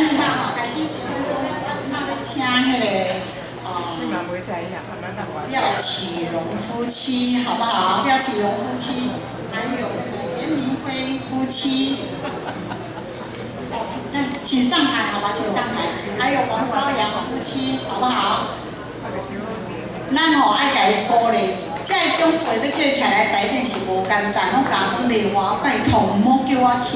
咱這擺吼開始一分鐘，啊，這擺欲請彼个廖啟榮夫妻，好不好？廖啟榮夫妻，還有那個連明輝夫妻，那請上台，好吧？請上台。還有王昭陽夫妻，好不好？咱吼愛共伊鼓勵，這个長輩欲叫伊徛來台頂是無簡單，攏共我講麗華，拜託毋好叫我起。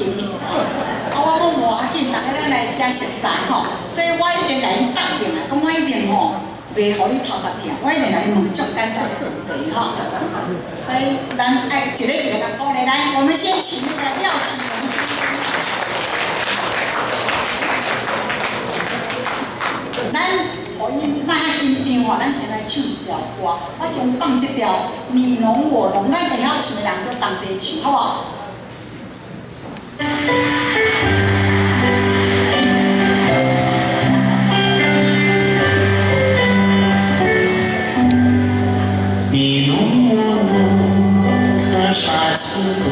啊，我講無要緊，逐家咱來寫熟似吼，所以我已經共𪜶答應啊，講我一定吼袂予你頭殼疼，我一定共你問足簡單的問題吼。所以咱愛一个一個共鼓勵，來，我們先請那個廖啟榮先生。咱予𪜶莫遐緊張吼，咱先來唱一條歌。我先放這條你儂我儂，咱會曉唱的人就同齊唱，好無？你儂我儂，河沙情多，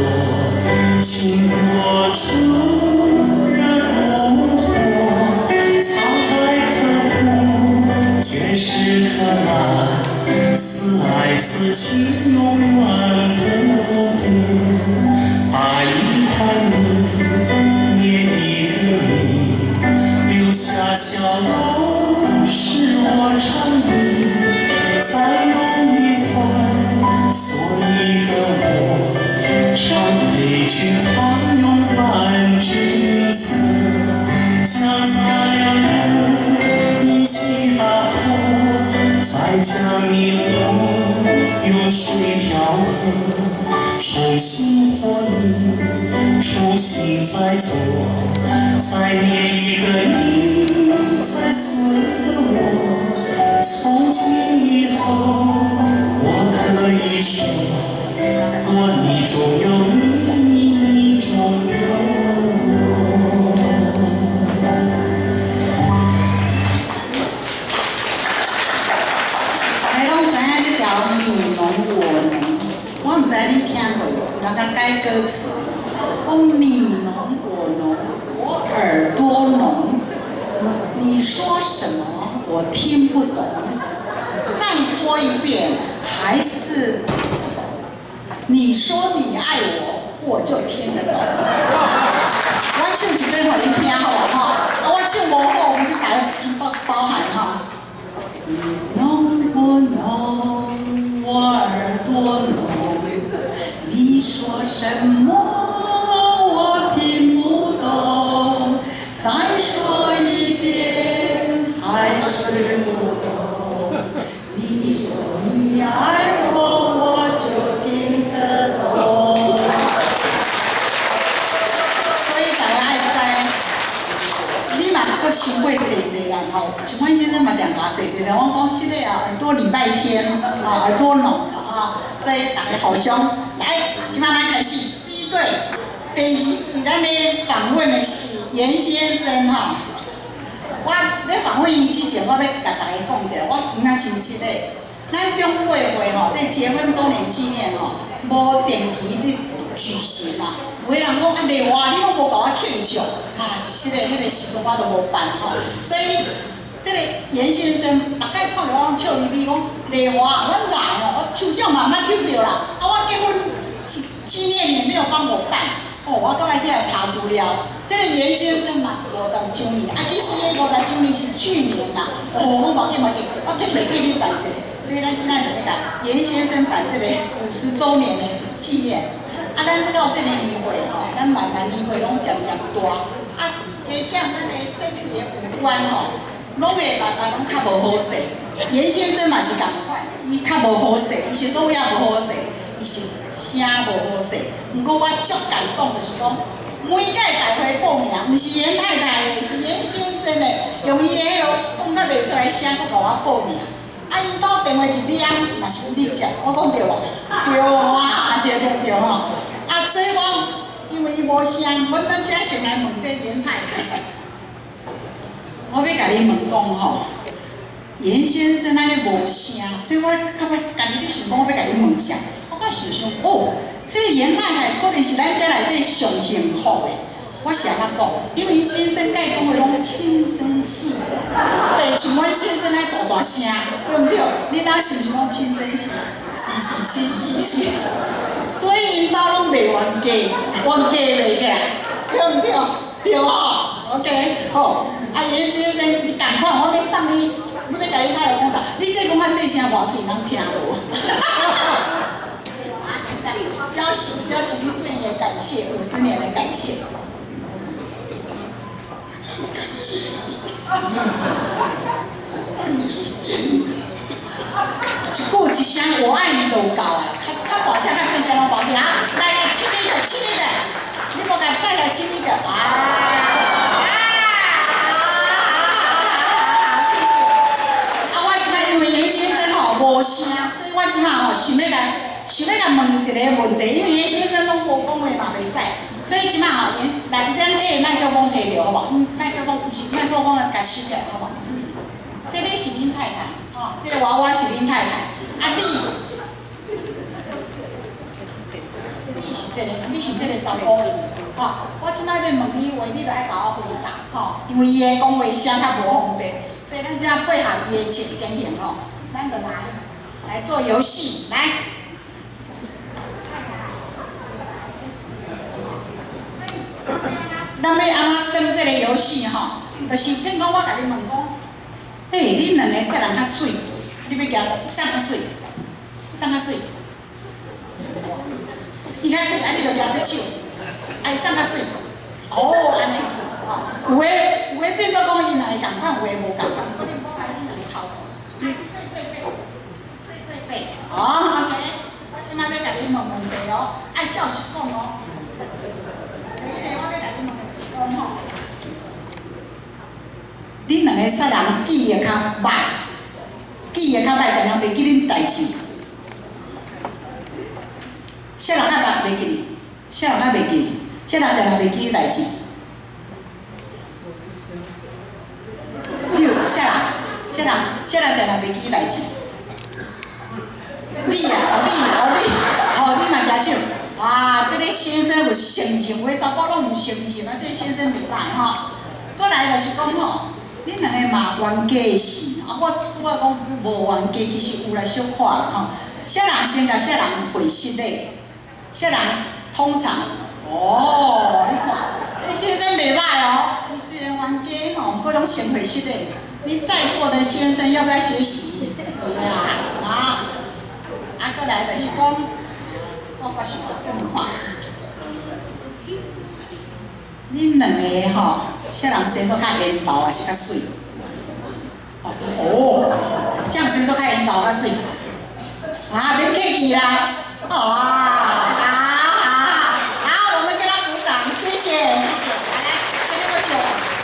情多處人不惑，滄海可枯，劍石可爛，此愛此情永遠不變。把一塊泥捏一個你，留下笑容是我禪意，再用一塊塑一個我，常陪君芳永伴君側，將咱兩人一起打破，再將你我用水調和，重新和泥，重新再做，再捏一個你，再塑一個我。從今以後，我可以說，我你中有你，你中有我。大家攏知影這條你儂我儂，我毋知你聽過無？人家改歌詞，講你儂我儂，我耳朵聾，你說什麼我聽不懂，再說一遍還是不懂。你說你愛我，我就聽得懂。我唱一遍予恁聽好無吼？啊，我唱無好，你大家包包涵哈。你儂我儂，我耳朵聾，你說什麼我聽不懂，再說一遍還是不懂。你說你愛我，我就聽得懂。所以大家愛知，你嘛閣傷過細細漢吼，像阮先生嘛定共細細漢，我講是的啊，耳朵禮拜天啊，耳朵聾啊，所以大家互相來，這擺咱開始，第一對，第二對，咱欲訪問的是嚴先生吼。我欲訪問伊之前，我欲共大家講一下，我感覺真實的。咱長輩會吼，這結婚週年紀念吼，無定期咧舉行啦。有的人講啊，麗華，你攏無共我慶祝啊，是的，彼個時陣我都無辦吼。所以這個嚴先生，逐擺看著我攏笑眯眯講，麗華，阮來吼，我抽獎嘛毋捌抽著啦，啊，我結婚紀念你也沒有幫我辦。哦，我閣愛起來查資料，這個嚴先生嘛是五十週年，啊，其實彼50週年是去年啦。哦，我無要緊無要緊，我特別替你辦一個，所以咱今仔日欲共嚴先生辦這個50週年的紀念。啊，咱到這個年歲吼，咱慢慢年歲攏漸漸大，啊，加減咱的身體的五官吼，攏會慢慢攏較無好勢。嚴先生嘛是仝款，伊較無好勢，伊是佗位無好勢，伊是聲無好勢。毋過我足感動，就是講每屆大會報名，毋是嚴太太的，是嚴先生的，用伊的彼囉講甲袂出來聲，閣共我報名。啊，𪜶兜電話一響，嘛是伊咧接，我講對無？對啊，對對對吼。啊，所以我因為伊無聲，阮等下先來問這嚴太太。我欲共你問講吼，嚴先生按呢無聲，所以我較欲家己咧想講，我欲共你問啥？我閣想想，哦，這個嚴太太可能是咱這內底上幸福的。我是按怎講？因為先生佮伊講話攏輕聲細語，袂像阮先生愛大大聲，對毋對？你若是毋是攏輕聲細？是是是是是，所以𪜶兜攏袂冤家，冤家袂起來，對毋對？對吼，OK，好。啊，顏先生，你仝款，我欲送你，你欲共你太太講啥？你這講較細聲無要緊，人聽無。來，表示你對伊的感謝，50年的感謝。真感謝你，你是真的。一句一聲我愛你就有夠啊，較較大聲、較細聲攏無要緊啊！來來，親一個，親一個，你無共太太親一個啊！啊，謝謝。啊，我這擺因為顏先生吼無聲，所以我這擺吼想欲共問一个問題，因為顏先生攏無講話嘛袂使，所以這擺吼顏來，咱摕麥克風摕著好無？麥克風毋是麥克風，共收起來好無？這個是恁太太，吼，這个娃娃是恁太太，啊你，你是這个，你是這个查埔人，吼，我這擺欲問你話，你著愛共我回答，吼，因為伊的講話聲較無方便，所以咱這配合伊的情形吼，咱就來做遊戲，來。咱欲按怎耍這个遊戲吼？就是譬如講，我共你問講，嘿，恁兩个啥人較媠？你欲舉啥較媠？啥較媠？伊較媠，啊，你就舉這手。啊，伊啥較媠？哦，按呢，吼，有的變做講𪜶兩个仝款，有的無仝款，可能我來恁兩個頭，對對對，對對對，哦，OK，我這擺欲共你問問題哦，愛照實講哦。第一个我欲共你問的就是講吼，恁兩个啥人記憶較歹？記憶較歹，定定袂記恁代誌。啥人較歹袂記哩？啥人較袂記哩？啥人定定袂記你代誌？你有啥人？啥人？啥人定定袂記你代誌？你啊，哦你，哦你，哦你嘛舉手。哇，這个先生有承認，有的查埔攏毋承認啊，這个先生袂歹吼。閣來就是講吼，恁兩个嘛冤家的事，啊我講無冤家，其實有來小可啦吼。啥人先共啥人回失禮？啥人通常？哦，你看，這個先生袂歹哦，伊雖然冤家吼，閣攏先回失禮。你在座的先生要不要學習？是啊，啊，啊，閣來就是講，我閣想問看，恁兩个吼，啥人生做較緣投，還是較媠？哦，啥人生做較緣投較媠？啊，免客氣啦，啊，好好好，我們給他鼓掌，謝謝謝謝，來來，這邊個酒，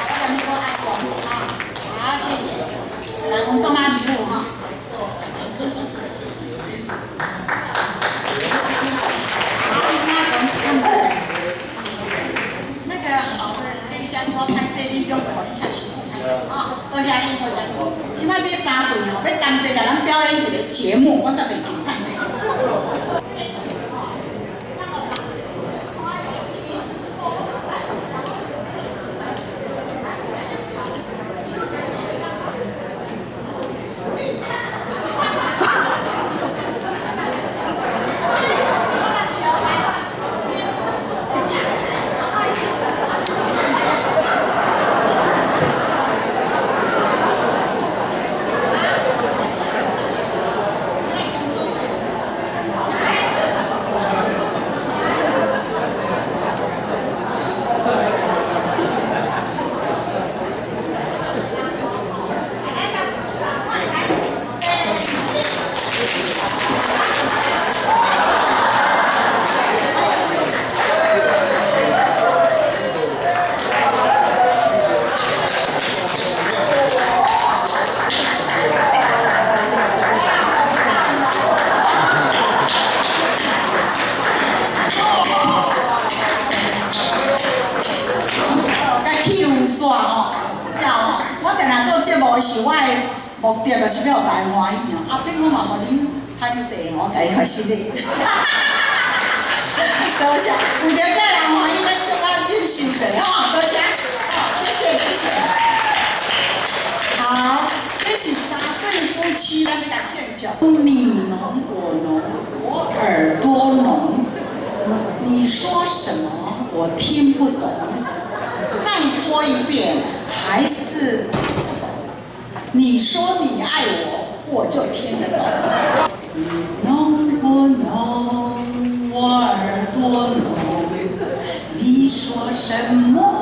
我兩邊都愛過，啊，好，謝謝，來，我們送他禮物哈，謝謝，是是是，好，那我們看那個好的人，等一下就要拍攝，你中會予你較辛苦拍攝啊，多謝你，多謝你。這擺這三對吼，欲同齊共咱表演一個節目，我煞袂記拍攝。是我的目的，就是欲予大家歡喜吼。啊，變我嘛予恁歹勢吼，我共伊發失禮。多謝，為著這人歡喜，咱小可忍受者吼。咱欲共慶祝。你儂我儂，我耳朵聾。你說什麼我聽不懂，再說一遍還是不懂。你說你愛我，我就聽得懂。你儂我儂，我耳朵聾。你說什麼？